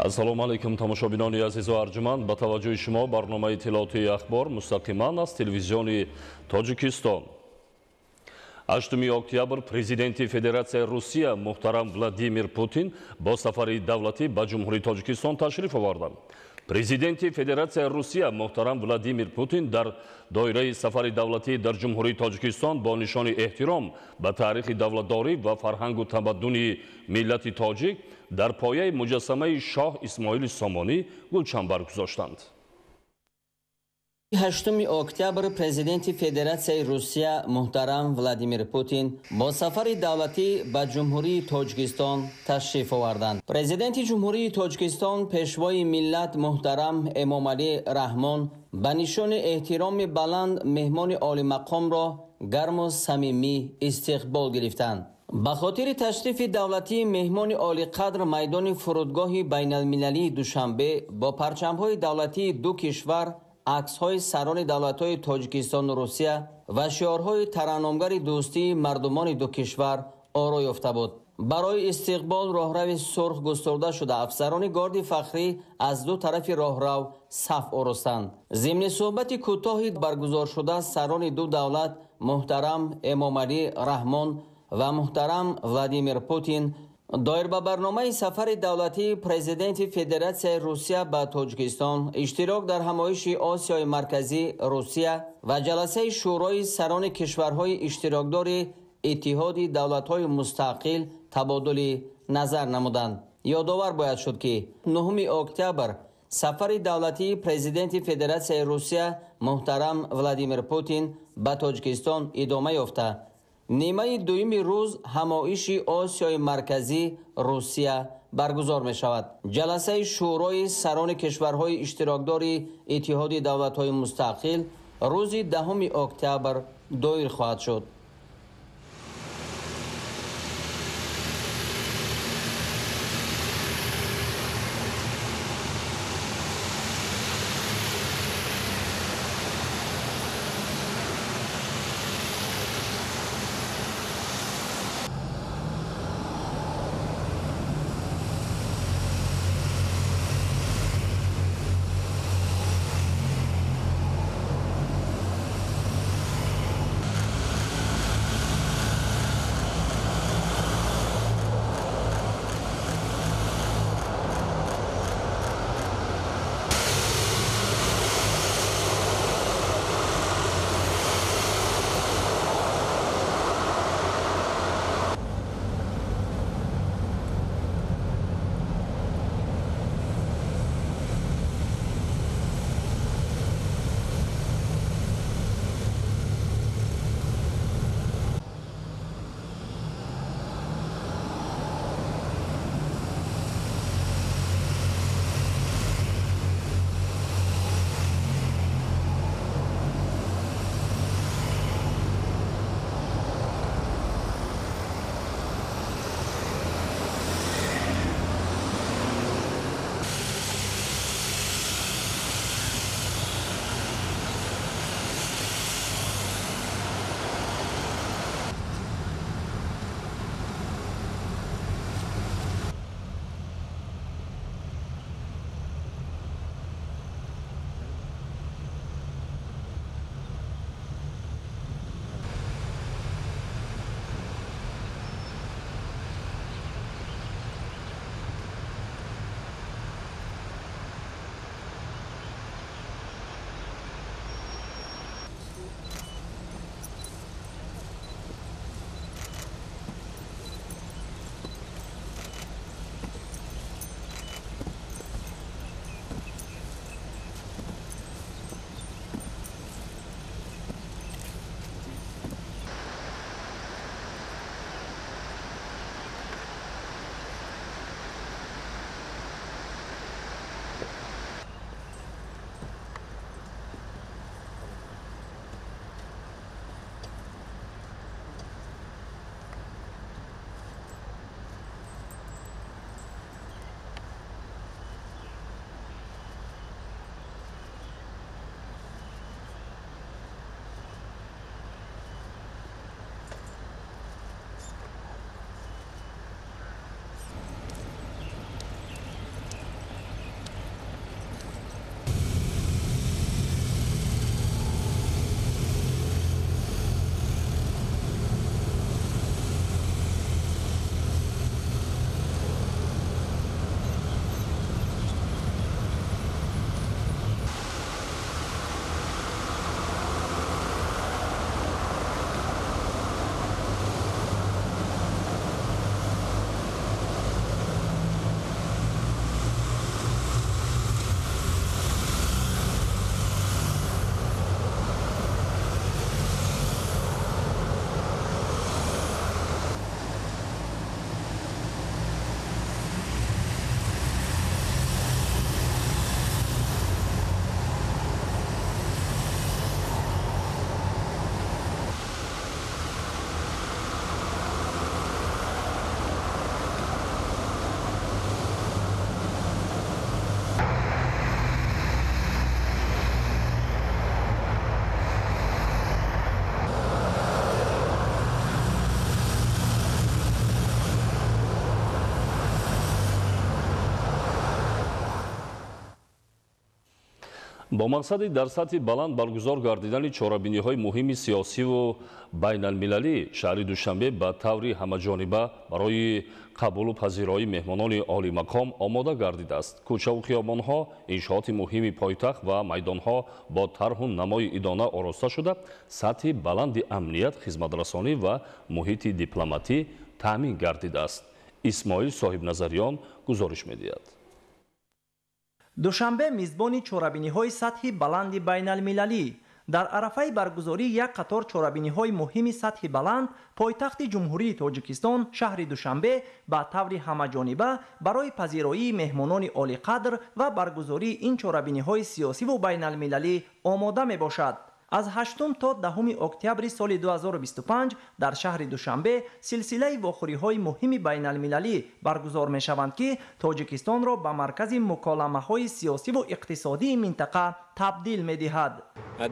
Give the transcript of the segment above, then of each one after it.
Ассалому алайкум, тамошобинони азизу арҷуманд. Ба таваҷҷӯҳи шумо барномаи иттилоотии ахбор мустақиман аз телевизиони Тоҷикистон. 8 октябр президенти Федератсияи Русия муҳтарам Владимир Путин бо сафари давлатӣ ба Ҷумҳурии Тоҷикистон ташриф оварданд. Президенти Федератсияи Русия муҳтарам Владимир Путин дар доираи сафари давлатӣ дар Ҷумҳурии Тоҷикистон бо нишони эҳтиром ба таърихи давлатдорӣ ва фарҳангу тамаддуни миллати тоҷик дар пояи муҷассамаи шоҳ Исмоили Сомонӣ гулчанбар гузоштанд. 8 октябр президенти Федератсияи Русия муҳтарам Владимир Путин бо сафари давлатӣ ба Ҷумҳурии Тоҷикистон ташриф оварданд. Президенти Ҷумҳурии Тоҷикистон пешвои миллат муҳтарам Эмомалӣ Раҳмон ба нишони эҳтироми баланд меҳмони олимақомро гарму самимӣ истиқбол гирифтанд. Ба хотири ташрифи давлатии меҳмони олиқадр майдони фурудгоҳи байналмилалии Душанбе бо парчамҳои давлатии ду кишвар, аксҳои сарони давлатҳои Тоҷикистону Русия ва шиорҳои таранномгари дӯстии мардумони ду кишвар оро ёфта буд. Барои истиқбол роҳрави сурх густурда шуда, афсарони горди фахрӣ аз ду тарафи роҳрав саф оростанд. Зимни суҳбати кӯтоҳи баргузоршуда сарони ду давлат муҳтарам Эмомалӣ Раҳмон ва муҳтарам Владимир Путин доир ба барномаи сафари давлатии президенти Федератсияи Русия ба Тоҷикистон, иштирок дар ҳамоиши Осиёи Марказӣ Русия ва ҷаласаи Шӯрои сарони кишварҳои иштирокдори Иттиҳоди давлатҳои мустақил табодули назар намуданд. Ёдовар бояд шуд, ки 9 октябр сафари давлатии президенти Федератсияи Русия муҳтарам Владимир Путин ба Тоҷикистон идома ёфта, нимаи дуюми рӯз ҳамоиши Осиёи Марказӣ Русия баргузор мешавад. Ҷаласаи Шӯрои сарони кишварҳои иштирокдори Иттиҳоди давлатҳои мустақил рӯзи 10 октябр доир хоҳад шуд. Бо мақсади дар сатҳи баланд баргузор гардидани чорабиниҳои муҳими сиёсиву байналмилалӣ шаҳри Душанбе ба таври ҳамаҷониба барои қабулу пазироии меҳмонони олимақом омода гардидааст. Кӯчаву хиёбонҳо, иншооти муҳими пойтахт ва майдонҳо бо тарҳу намои идона ороста шуда, сатҳи баланди амният, хизматрасонӣ ва муҳити дипломатӣ таъмин гардидааст. Исмоил Соҳибназариён гузориш медиҳад. Душанбе мизбони чорабиниҳои сатҳи баланди байналмилалӣ. Дар арафаи баргузории як қатор чорабиниҳои муҳими сатҳи баланд, пойтахти Ҷумҳурии Тоҷикистон шаҳри Душанбе ба таври ҳамаҷониба барои пазироии меҳмонони олиқадр ва баргузории ин чорабиниҳои сиёсиву байналмилалӣ омода мебошад. Аз 8 то 10 октябри соли 2025 дар шаҳри Душанбе силсилаи вохӯриҳои муҳими байналмилалӣ баргузор мешаванд, ки Тоҷикистонро ба маркази муколамаҳои сиёсиву иқтисодии минтақа табдил медиҳад.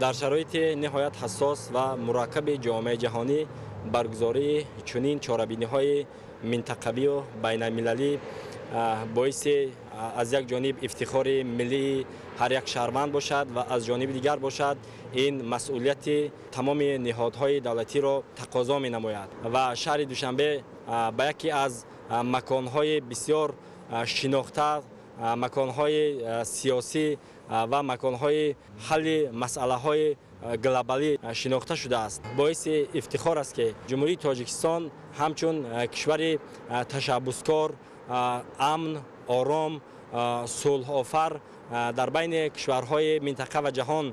Дар шароити ниҳоят ҳассос ва мураккаби ҷомеаи ҷаҳонӣ баргузории чунин чорабиниҳои минтақавию байналмилалӣ боиси аз як ҷониб ифтихори миллии ҳар як шаҳрванд бошад ва аз ҷониби дигар бошад ин масъулияти тамоми ниҳодҳои давлатиро тақозо менамояд ва шаҳри Душанбе ба яке аз маконҳои бисёр шинохта, маконҳои сиёсӣ ва маконҳои ҳалли масъалаҳои глобалӣ шинохта шудааст. Боиси ифтихор аст, ки Ҷумҳурии Тоҷикистон ҳамчун кишвари ташаббускор, амн, ором, сулҳофар дар байни кишварҳои минтақа ва ҷаҳон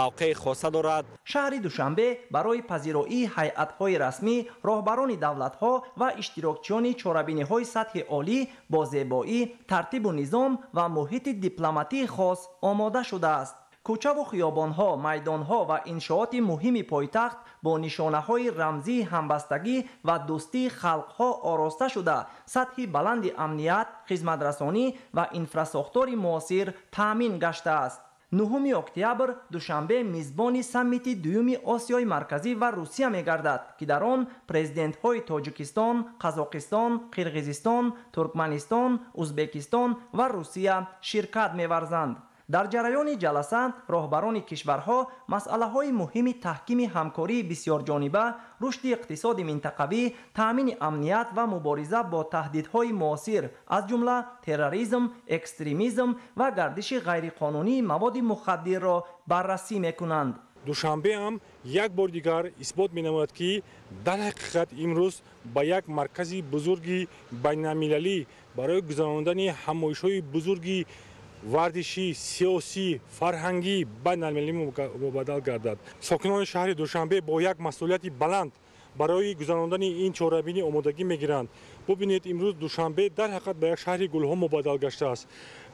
мавқеи хоса дорад. Шаҳри Душанбе барои пазироии ҳайатҳои расмӣ, роҳбарони давлатҳо ва иштирокчиёни чорабиниҳои сатҳи олӣ бо зебоӣ, тартибу низом ва муҳити дипломатии хос омода шудааст. Кӯчаву хиёбонҳо, майдонҳо ва иншооти муҳими пойтахт бо нишонаҳои рамзии ҳамбастагӣ ва дӯстии халқҳо ороста шуда, сатҳи баланди амният, хизматрасонӣ ва инфрасохтори муосир таъмин гаштааст. 9 октябр Душанбе мизбони саммити дуюми Осиёи Марказӣ ва Русия мегардад, ки дар он президентҳои Тоҷикистон, Қазоқистон, Қирғизистон, Туркманистон, Узбекистон ва Русия ширкат меварзанд. Дар ҷараёни ҷаласа роҳбарони кишварҳо масъалаҳои муҳими таҳкими ҳамкории бисёрҷониба, рушди иқтисоди минтақавӣ, таъмини амният ва мубориза бо таҳдидҳои муосир, аз ҷумла терроризм, экстремизм ва гардиши ғайриқонунии маводи мухаддирро баррасӣ мекунанд. Душанбе ҳам як бор дигар исбот менамояд, ки дар ҳақиқат имрӯз ба як маркази бузурги байналмилалӣ барои гузарондани ҳамоишҳои бузурги варзишӣ, сиёсӣ, фарҳангӣ байналмилалӣ мубаддал гардад. Сокинони шаҳри Душанбе бо як масъулияти баланд барои гузарондани ин чорабинӣ омодагӣ мегиранд. Бубинед, имрӯз Душанбе дар ҳақиқат ба як шаҳри гулҳо мубаддал гаштааст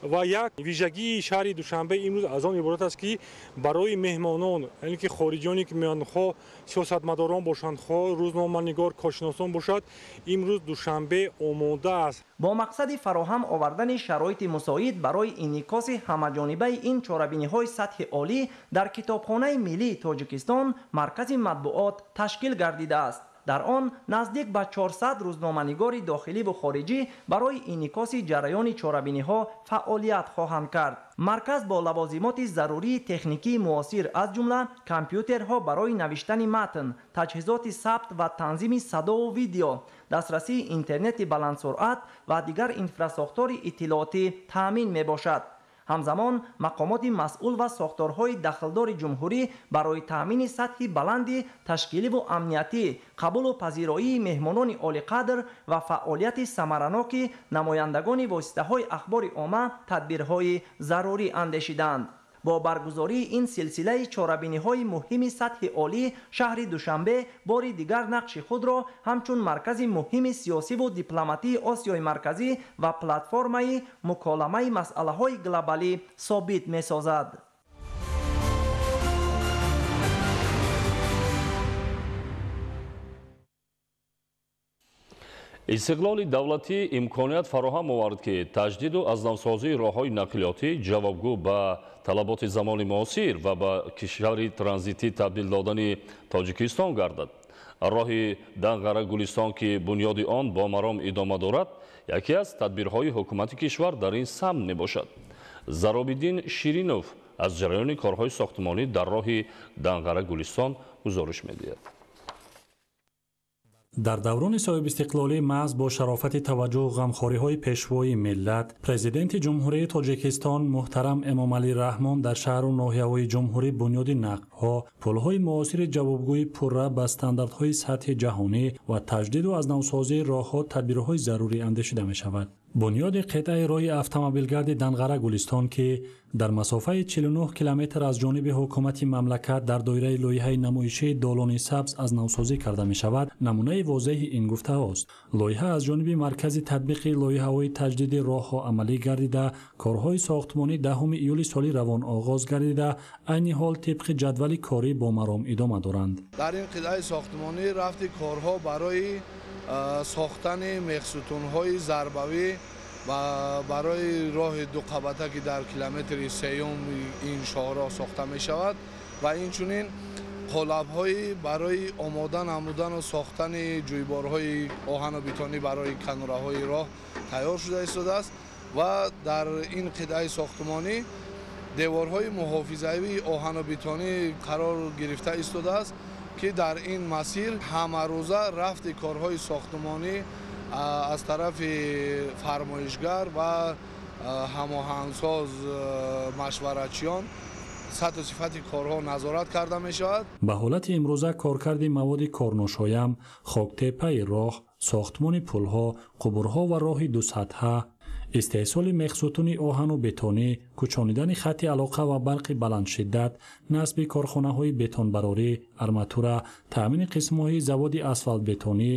ва як вижагии шаҳри Душанбе имрӯз аз он иборат аст, ки барои меҳмонон, яъне ки хориҷиёне ки меоянд, хоҳ сиёсатмадорон бошанд, хоҳ рӯзноманигор, коршиносон бошад, имрӯз Душанбе омода аст. Бо мақсади фароҳам овардани шароити мусоид барои инъикоси ҳамаҷонибаи ин чорабиниҳои сатҳи олӣ дар Китобхонаи миллии Тоҷикистон маркази матбуот ташкил гардидааст. Дар он наздик ба 400 рӯзноманигори дохиливу хориҷӣ барои инъикоси ҷараёни чорабиниҳо фаъолият хоҳанд кард. Марказ бо лавозимоти зарурии техникии муосир, аз ҷумла компютерҳо барои навиштани матн, таҷҳизоти сабт ва танзими садову видео, дастрасии интернети баландсуръат ва дигар инфрасохтори иттилоотӣ таъмин мебошад. Ҳамзамон мақомоти масъул ва сохторҳои дахлдори ҷумҳурӣ барои таъмини сатҳи баланди ташкиливу амниятӣ, қабулу пазироии меҳмонони олиқадр ва фаъолияти самараноки намояндагони воситаҳои ахбори омма тадбирҳои зарурӣ андешиданд. Бо баргузории ин силсилаи чорабиниҳои муҳими сатҳи олӣ шаҳри Душанбе бори дигар нақши худро ҳамчун маркази муҳими сиёсиву дипломатии Осиёи Марказӣ ва платформаи муколамаи масъалаҳои глобалӣ собит месозад. Истиқлоли давлатӣ имконият фароҳам овард, ки таҷдиду аз навсозии роҳҳои нақлиётӣ ҷавобгӯ ба талаботи замони муосир ва ба кишвари транзитӣ табдил додани Тоҷикистон гардад. Роҳи Данғара-Гулистон, ки бунёди он бо маром идома дорад, яке аз тадбирҳои ҳукумати кишвар дар ин самт мебошад. Заробиддин Ширинов аз ҷараёни корҳои сохтмонӣ дар роҳи Данғара Гулистон гузориш медиҳад. Дар даврони соҳибистиқлолӣ маҳз бо шарофати таваҷҷӯҳу ғамхориҳои пешвои миллат, президенти Ҷумҳурии Тоҷикистон муҳтарам Эмомалӣ Раҳмон дар шаҳру ноҳияҳои ҷумҳурӣ бунёди нақбҳо, пулҳои муосири ҷавобгӯи пурра ба стандартҳои сатҳи ҷаҳонӣ ва таҷдиду аз навсозии роҳҳо тадбирҳои зарурӣ андешида мешавад. Бунёди қитъаи роҳи автомобилгарди Данғара Гулистон, ки дар масофаи 49 километр аз ҷониби ҳукумати мамлакат дар доираи лоиҳаи намоишии долони сабз аз навсозӣ карда мешавад, намунаи возеҳи ин гуфтаҳост. Лоиҳа аз ҷониби маркази татбиқи лоиҳаҳои таҷдиди роҳҳо амалӣ гардида, корҳои сохтмонӣ 10 июли соли равон оғоз гардида, айни ҳол тибқи ҷадвали корӣ бо маром идома доранд. Дар ин қитъаи сохтмонӣ рафти корҳо барои сохтани мехсутунҳои зарбавӣ ва барои роҳи дуқабата, ки дар километри сеюм ин шоҳроҳ сохта мешавад, ва инчунин қолабҳои барои омода намудану сохтани ҷӯйборҳои оҳану бетонӣ барои канораҳои роҳ тайёр шуда истодааст ва дар ин қитъаи сохтмонӣ деворҳои муҳофизавии оҳану бетонӣ қарор гирифта истодааст, ки дар ин масир ҳамарӯза рафти корҳои сохтмонӣ аз тарафи фармоишгар ва ҳамоҳангсоз машваратчиён сатҳу сифати корҳо назорат карда мешавад. Ба ҳолати имрӯза коркарди маводи корношоям, хоктепаи роҳ, сохтмони пулҳо, қубурҳо ва роҳи дусатҳа, истеҳсоли мехсутуни оҳану бетонӣ, кӯчонидани хатти алоқа ва барқи баландшиддат, насби корхонаҳои бетонбарорӣ, арматура, таъмини қисмҳои заводи асфалтбетонӣ,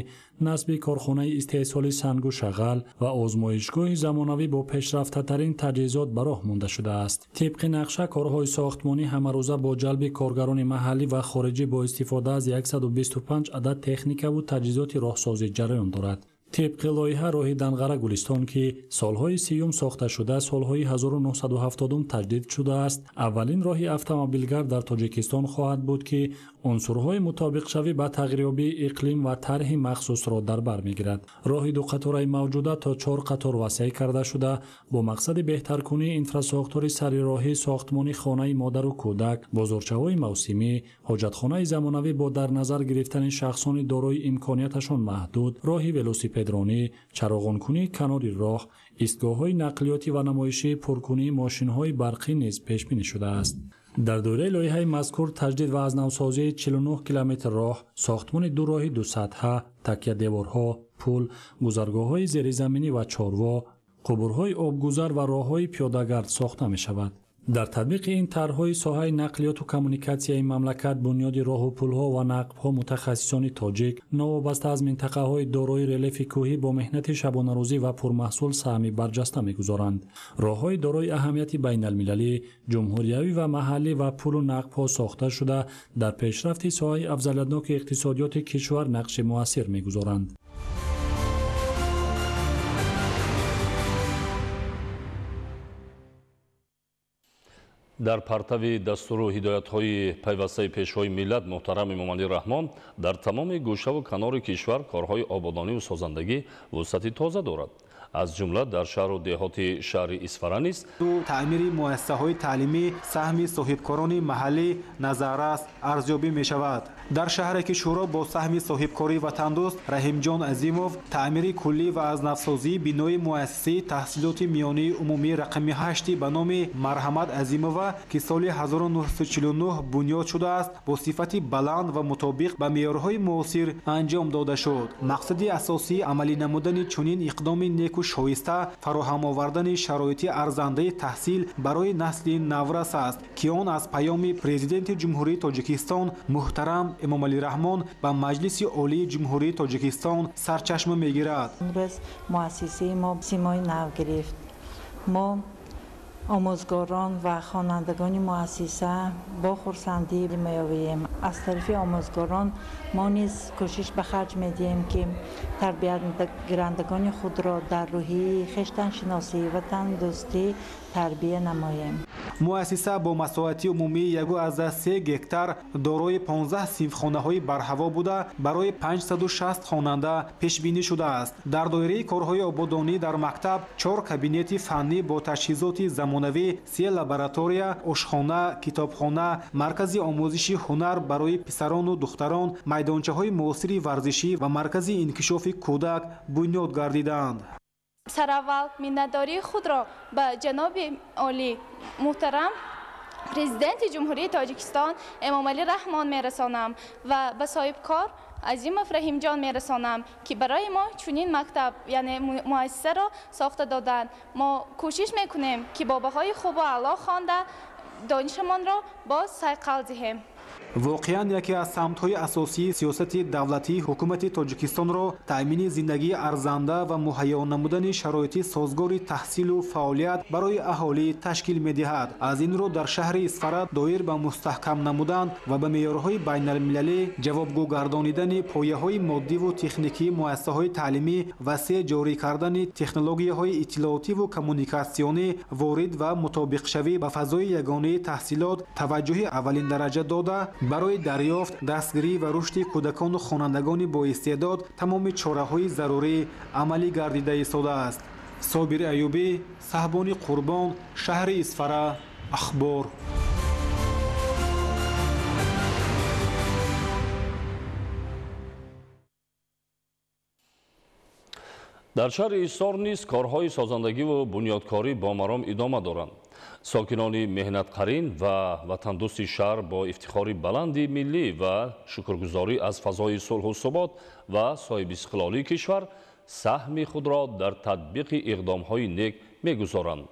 насби корхонаи истеҳсоли сангу шағал ва озмоишгоҳи замонавӣ бо пешрафтатарин таҷҳизот ба роҳ монда шудааст. Тибқи нақша корҳои сохтмонӣ ҳамарӯза бо ҷалби коргарони маҳаллӣ ва хориҷӣ бо истифода аз 125 адад техникаву таҷҳизоти роҳсозӣ ҷараён дорад. Тибқи лоиҳа роҳи Данғара Гулистон, ки солҳои 30 сохта шуда, солҳои 1970 таҷдид шудааст, аввалин роҳи автомобилгард дар Тоҷикистон хоҳад буд, ки унсурҳои мутобиқшавӣ ба тағйирёбии иқлим ва тарҳи махсусро дар бар мегирад. Роҳи дуқатораи мавҷуда то 4 қатор васеъ карда шуда, бо мақсади беҳтаркунии инфрасохтори сарироҳӣ, сохтмони хонаи модару кӯдак, бозорчаҳои мавсимӣ, ҳоҷатхонаи замонавӣ бо дар назар гирифтани шахсони дорои имконияташон маҳдуд, роҳи велосипедронӣ, чароғонкунии канори роҳ, истгоҳҳои нақлиётӣ ва намоишии пуркунии мошинҳои барқӣ низ пешбинӣ шудааст. Дар доираи лоиҳаи мазкур таҷдид ва аз навсозии 49 километр роҳ, сохтмони ду роҳи дусатҳа, такядеворҳо, пул, гузаргоҳҳои зеризаминӣ ва чорво, қубурҳои обгузар ва роҳҳои пиёдагард сохта мешавад. Дар татбиқи ин тарҳҳои соҳаи нақлиёту коммуникатсияи мамлакат, бунёди роҳу пулҳо ва нақбҳо мутахассисони тоҷик новобаста аз минтақаҳои дорои релефи кӯҳӣ бо меҳнати шабонарӯзӣ ва пурмаҳсул саҳми барҷаста мегузоранд. Роҳҳои дорои аҳамияти байналмилалӣ, ҷумҳуриявӣ ва маҳаллӣ ва пулу нақбҳо сохта шуда, дар пешрафти соҳаи афзалиятноки иқтисодиёти кишвар нақши муассир мегузоранд. Дар партави дастуру ҳидоятҳои пайвастаи пешвои миллат муҳтарам Эмомалӣ Раҳмон дар тамоми гӯшаву канори кишвар корҳои ободониву созандагӣ вусъати тоза дорад. Аз ҷумла дар шаҳру деҳоти шаҳри Исфара низ таъмири муассисаҳои таълимӣ саҳми соҳибкорони маҳаллӣ назаррас арзёбӣ мешавад. Дар шаҳре ки шӯро бо саҳми соҳибкории ватандӯст Раҳимҷон Азимов таъмири куллӣ ва аз навсозии бинои муассисаи таҳсилоти миёнаи умумии рақами 8 ба номи Марҳамат Азимова, ки соли 1949 бунёд шудааст, бо сифати баланд ва мутобиқ ба меъёрҳои муосир анҷом дода шуд. Мақсади асосии амалӣ намудани чунин иқдоми неку шоиста фароҳам овардани шароити арзандаи таҳсил барои насли наврас аст, ки он аз паёми президенти Ҷумҳурии Тоҷикистон муҳтарам Эмомалӣ Раҳмон ба Маҷлиси Олии Ҷумҳурии Тоҷикистон сарчашма мегирад. Имрӯз муассисаи мо симои нав гирифт. Мо омӯзгорон ва хонандагони муассиса бо хурсандӣ меёвем. Аз тарафи омӯзгорон мо низ кӯшиш ба харҷ медиҳем, ки тарбиятгирандагони худро дар рӯҳияи хештаншиносӣ, ватандӯстӣ тарбия намоем. Муассиса бо масоҳати умумии 1,3 гектар дорои 15 синфхонаҳои барҳаво буда, барои 560 хонанда пешбинӣ шудааст. Дар доираи корҳои ободонӣ дар мактаб 4 кабинети фаннӣ бо таҷҳизоти замонавӣ замонавӣ, 3 лаборатория, ошхона, китобхона, маркази омӯзиши ҳунар барои писарону духтарон, майдончаҳои муосири варзишӣ ва маркази инкишофи кӯдак бунёд гардидаанд. Сараввал миннатдории худро ба ҷаноби олӣ муҳтарам Президенти Ҷумҳурии Тоҷикистон Эмомалӣ Раҳмон мерасонам ва ба соҳибкор Азимов Раҳимҷон мерасонам, ки барои мо чунин мактаб, яъне муассисаро сохта доданд. Мо кӯшиш мекунем, ки бо баҳои хубу аъло хонда донишамонро боз сайқал диҳем. Воқеан яке аз самтҳои асосии сиёсати давлатии ҳукумати Тоҷикистонро таъмини зиндагии арзанда ва муҳайё намудани шароити созгори таҳсилу фаъолият барои аҳолӣ ташкил медиҳад. Аз ин рӯ дар шаҳри Исфара доир ба мустаҳкам намудан ва ба меъёрҳои байналмилалӣ ҷавобгӯ гардонидани пояҳои моддиву техникии муассисаҳои таълимӣ васеъ ҷорӣ кардани технологияҳои иттилоотиву коммуникатсионӣ ворид ва мутобиқшавӣ ба фазои ягонаи таҳсилот таваҷҷӯҳи аввалиндараҷа дода, барои дарёфт, дастгирӣ ва рушди кӯдакону хонандагони боистеъдод тамоми чораҳои зарурӣ амалӣ гардида истодааст. Собир Аюбӣ, Саҳбони Қурбон, шаҳри Исфара, Ахбор. Дар шаҳри Ҳисор низ корҳои созандагиву бунёдкорӣ бо маром идома доранд. Сокинони меҳнатқарин ва ватандӯсти шаҳр бо ифтихори баланди миллӣ ва шукргузорӣ аз фазои сулҳу субот ва соҳибистиқлолии кишвар саҳми худро дар татбиқи иқдомҳои нек мегузоранд.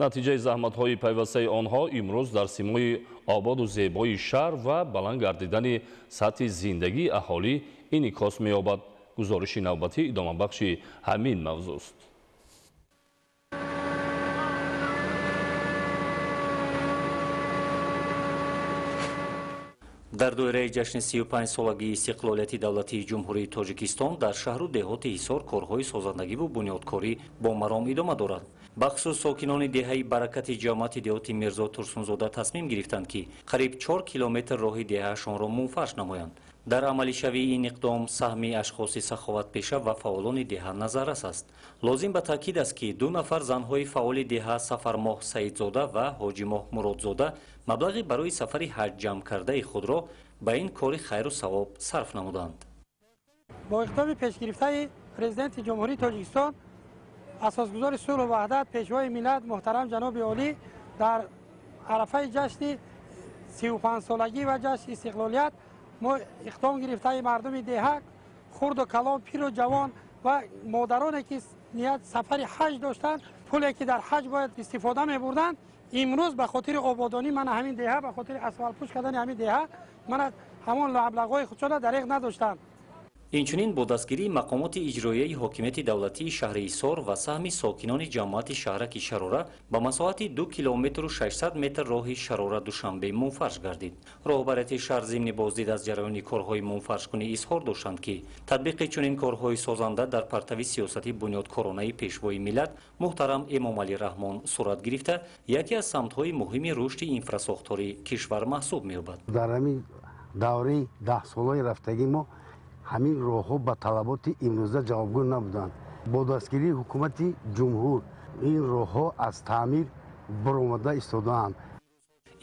Натиҷаи заҳматҳои пайвастаи онҳо имрӯз дар симои ободу зебои шаҳр ва баланд гардидани сатҳи зиндагии аҳолӣ инъикос меёбад. Гузориши навбатӣ идомабахши ҳамин мавзӯст. Дар доираи ҷашни 35-солагии истиқлолияти давлатии Ҷумҳурии Тоҷикистон дар шаҳру деҳоти Ҳисор корҳои созандагиву бунёдкорӣ бо маром идома дорад. Бахусус сокинони деҳаи Баракати ҷамоати деҳоти Мирзо Турсунзода тасмим гирифтанд, ки қариб 4 километр роҳи деҳаашонро мунфарш намоянд. Дар амалишавии ин иқдом саҳми ашхоси саховатпеша ва фаъолони деҳа назаррас аст. Лозим ба таъкид аст, ки 2 нафар занҳои фаъоли деҳа Сафармоҳ Саидзода ва Ҳоҷимоҳ Муродзода маблағи барои сафари ҳаҷ ҷамъ кардаи худро ба ин кори хайру савоб сарф намуданд. Бо иқдоми пешгирифтаи Президенти Ҷумҳурии Тоҷикистон, асосгузори сулҳу ваҳдат, Пешвои миллат муҳтарам ҷаноби олӣ дар арафаи ҷашни 35-солагӣ ва ҷашни истиқлолият мо иқдом гирифтаи мардуми деҳа, хурду калон, пиру ҷавон ва модароне ки ният сафари ҳаҷ доштанд, пуле ки дар ҳаҷ бояд истифода мебурданд, имрӯз ба хотири ободонӣ мана ҳамин деҳа, ба хотири асфалтпӯш кардани ҳамин деҳа мана ҳамон маблағҳои худшона дареғ надоштанд. Инчунин бо дастгирии мақомоти иҷроияи ҳокимияти давлатии шаҳри Ҳисор ва саҳми сокинони ҷамоати шаҳраки Шарора ба масоҳати 2 километру 600 метр роҳи Шарора Душанбе мунфарш гардид. Роҳбарияти шаҳр зимни боздид аз ҷараёни корҳои мунфаршкунӣ изҳор доштанд, ки татбиқи чунин корҳои созанда дар партави сиёсати бунёдкоронаи Пешвои миллат муҳтарам Эмомалӣ Раҳмон сурат гирифта, яке аз самтҳои муҳими рушди инфрасохтории кишвар маҳсуб меёбад. Дар ҳамин давраи 10 солаи рафтагӣ мо ҳамин роҳҳо ба талаботи имрӯза ҷавобгӯ набуданд. Бо дастгирии ҳукумати ҷумҳур ин роҳҳо аз таъмир баромада истодаанд.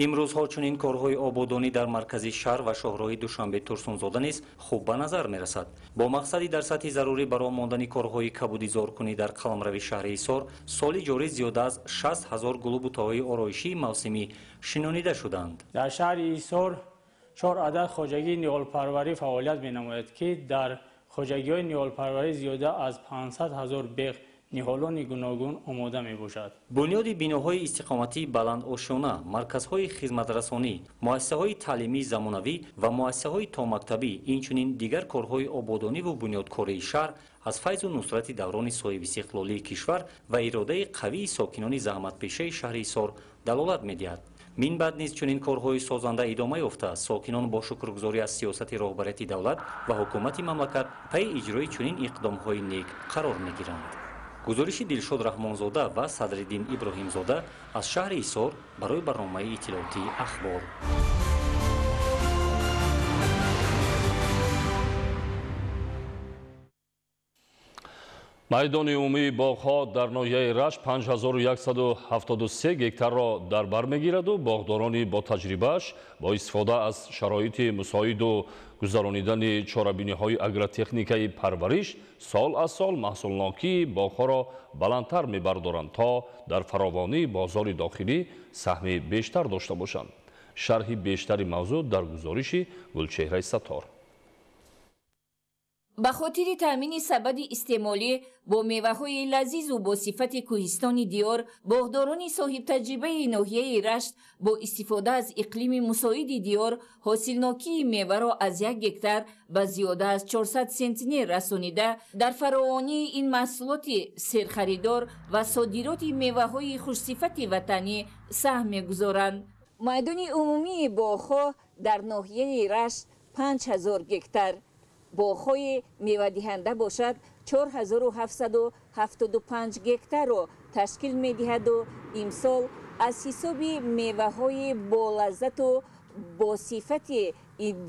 Имрӯзҳо чунин корҳои ободонӣ дар маркази шаҳр ва шоҳроҳи Душанбе Турсунзода низ хуб ба назар мерасад. Бо мақсади дар сатҳи зарурӣ бароҳ мондани корҳои кабудизоркунӣ дар қаламрави шаҳри Ҳисор соли ҷорӣ зиёда аз 60 ҳазор гулу бутаҳои ороишии мавсимӣ шинонида шуданд. Дар шаҳри Ҳисор 4 адад хоҷагии ниҳолпарварӣ фаъолият менамояд, ки дар хоҷагиҳои ниҳолпарварӣ зиёда аз 500 ҳазор бех ниҳолони гуногун омода мебошад. Бунёди биноҳои истиқоматии баландошёна, марказҳои хизматрасонӣ, муассисаҳои таълимии замонавӣ ва муассисаҳои томактабӣ, инчунин дигар корҳои ободониву бунёдкории шаҳр аз файзу нусрати даврони соҳибистиқлолии кишвар ва иродаи қавии сокинони заҳматпешаи шаҳри Ҳисор далолат медиҳад. Минбаъд низ чунин корҳои созанда идома ёфта, сокинон бо шукргузорӣ аз сиёсати роҳбарияти давлат ва ҳукумати мамлакат пайи иҷрои чунин иқдомҳои нек қарор мегиранд. Гузориши Дилшод Раҳмонзода ва Садриддин Иброҳимзода аз шаҳри Ҳисор барои барномаи иттилоотии Ахбор. Майдони умумии боғҳо дар ноҳияи Рашт 5173 гектарро дар бар мегираду боғдорони бо таҷрибааш бо истифода аз шароити мусоиду гузаронидани чорабиниҳои агротехникаи парвариш сол аз сол маҳсулнокии боғҳоро баландтар мебардоранд, то дар фаровонии бозори дохилӣ саҳми бештар дошта бошанд. Шарҳи бештари мавзӯъ дар гузориши Гулчеҳраи Саттор. Ба хотири таъмини сабади истеъмолӣ бо меваҳои лазизу бо сифати кӯҳистони диёр, боғдорони соҳибтаҷрибаи ноҳияи Рашт бо истифода аз иқлими мусоиди диёр ҳосилнокии меваро аз 1 гектар ба зиёда аз 400 сентнер расонида, дар фаровонии ин маҳсулоти серхаридор ва содироти меваҳои хушсифати ватанӣ саҳм мегузоранд. Майдони умумии боғҳо дар ноҳияи Рашт 5000 гектар, боғҳои мевадиҳанда бошад 4775 гектарро ташкил медиҳаду имсол аз ҳисоби меваҳои болаззату бо сифати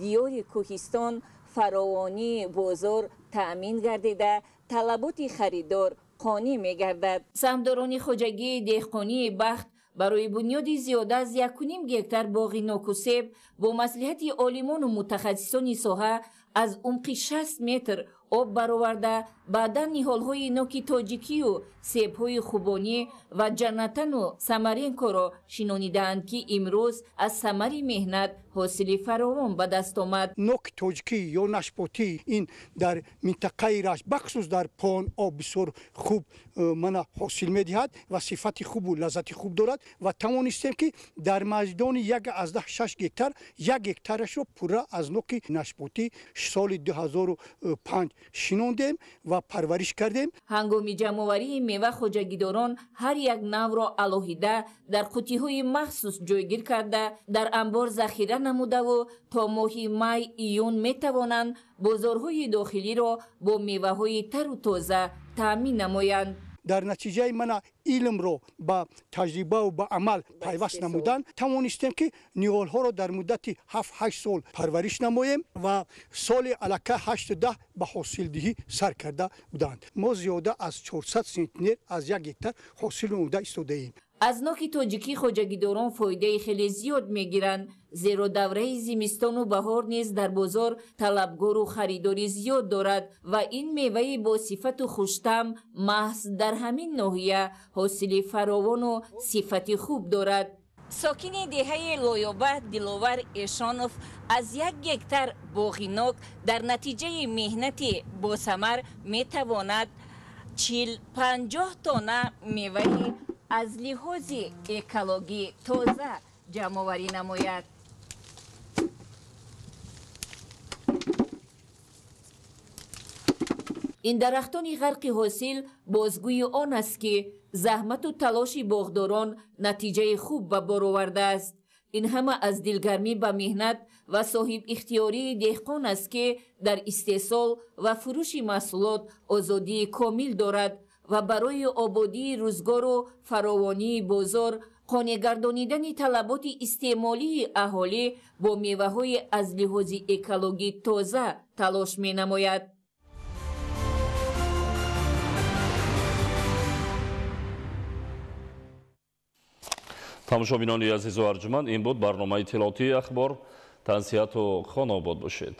диёри кӯҳистон фаровонии бозор таъмин гардида, талаботи харидор қонеъ мегардад. Саҳмдорони хоҷагии деҳқонии Бахт барои бунёди зиёда аз 1,5 гектар боғи нокусеб бо маслиҳати олимону мутахассисони соҳа аз умқи 60 метр об бароварда, баъдан ниҳолҳои ноки тоҷикию себҳои хубонӣ ва ҷаннатану самаренкоро шинонидаанд, ки имрӯз аз самари меҳнат ҳосили фаровон ба даст омад. Ноки тоҷикӣ ё нашпотӣ ин дар минтақаи Рашт, бахусус дар пон об бисёр хуб мана ҳосил медиҳад ва сифати хубу лаззати хуб дорад ва тавонистем, ки дар майдони 1,6 гектар 1 гектарашро пурра аз ноки нашпотӣ соли 2005 шинондем ва парвариш кардем. Ҳангоми ҷамъоварии мева хоҷагидорон ҳар як навъро алоҳида дар қуттиҳои махсус ҷойгир карда, дар анбор захира намудаву то моҳи май июн метавонанд бозорҳои дохилиро бо меваҳои тару тоза таъмин намоянд. Дар натиҷаи мана илмро ба таҷрибаву ба амал пайваст намудан тавонистем, ки ниҳолҳоро дар муддати 7-8 сол парвариш намоем ва соли аллакай 8-10 ба ҳосилдиҳӣ сар карда буданд. Мо зиёда аз 400 сентнер аз 1 гектар ҳосил намуда истодаем. Аз ноки тоҷикӣ хоҷагидорон фоидаи хеле зиёд мегиранд, зеро давраи зимистону баҳор низ дар бозор талабгору харидори зиёд дорад ва ин меваи бо сифату хуштаъм маҳз дар ҳамин ноҳия ҳосили фаровону сифати хуб дорад. Сокини деҳаи Лоёба Диловар Эшонов аз 1 гектар боғи нок дар натиҷаи меҳнати босамар метавонад 40-50 тонна меваи аз лиҳози экологӣ тоза ҷамъоварӣ намояд. Ин дарахтони ғарқи ҳосил бозгӯи он аст, ки заҳмату талоши боғдорон натиҷаи хуб ба бор овардааст. Ин ҳама аз дилгармӣ ба меҳнат ва соҳибихтиёрии деҳқон аст, ки дар истеҳсол ва фурӯши маҳсулот озодии комил дорад ва барои ободии рӯзгору фаровонии бозор, қонеъгардонидани талаботи истеъмолии аҳолӣ бо меваҳои аз лиҳози экологӣ тоза талош менамояд. Тамошобинони азизу арҷуманд, ин буд барномаи иттилоотии Ахбор. Тансиҳату хонобод бошед.